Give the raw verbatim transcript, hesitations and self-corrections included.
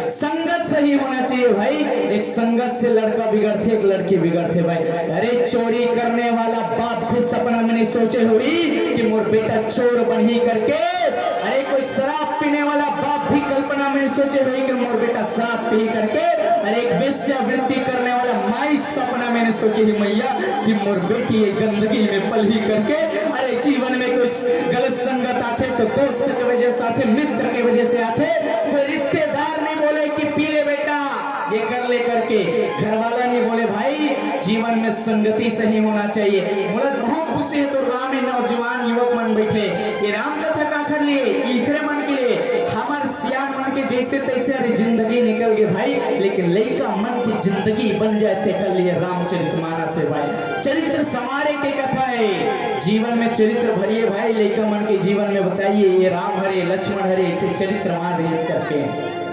संगत सही होना चाहिए भाई। एक संगत से लड़का बिगड़थे, एक लड़की बिगड़थे भाई। अरे, चोरी करने वाला बाप भी सपना में नहीं सोचे होही कि मोर बेटा चोर बनही करके। अरे, कोई शराब पीने वाला बाप भी कल्पना में नहीं सोचे होही कि मोर बेटा शराब पीही करके। अरे, एक वेश्यावृत्ति करने वाला माई सपना में नहीं सोचे ही मैया कि मोर बेटी ये गंदगी में पलही करके। अरे, जीवन में कोई गलत संगत आथे तो दोस्त के वजह से आथे, मित्र के वजह से आथे, कोई रिश्तेदार नहीं बोले कि पी ले बेटा, ये कर ले करके। घर वाला नहीं बोले भाई, जीवन में संगति सही होना चाहिए। बोला बहुत खुशी है तो राम ही नौजवान युवक मन बैठे, ये राम कथा काखर लिए, इखरे मन के लिए, हमर सियान मन के जैसे तैसे अरे जिंदगी निकल गए भाई, लेकिन लइका मन की जिंदगी बन जाए तेखर लिए रामचरित मानस है भाई। चरित्र संवारे के कथा है, जीवन में चरित्र भरिए भाई, लइका मन के जीवन में बताइए ये राम हरे, लक्ष्मण हरे, ऐसे चरित्र मान रहे इस करके।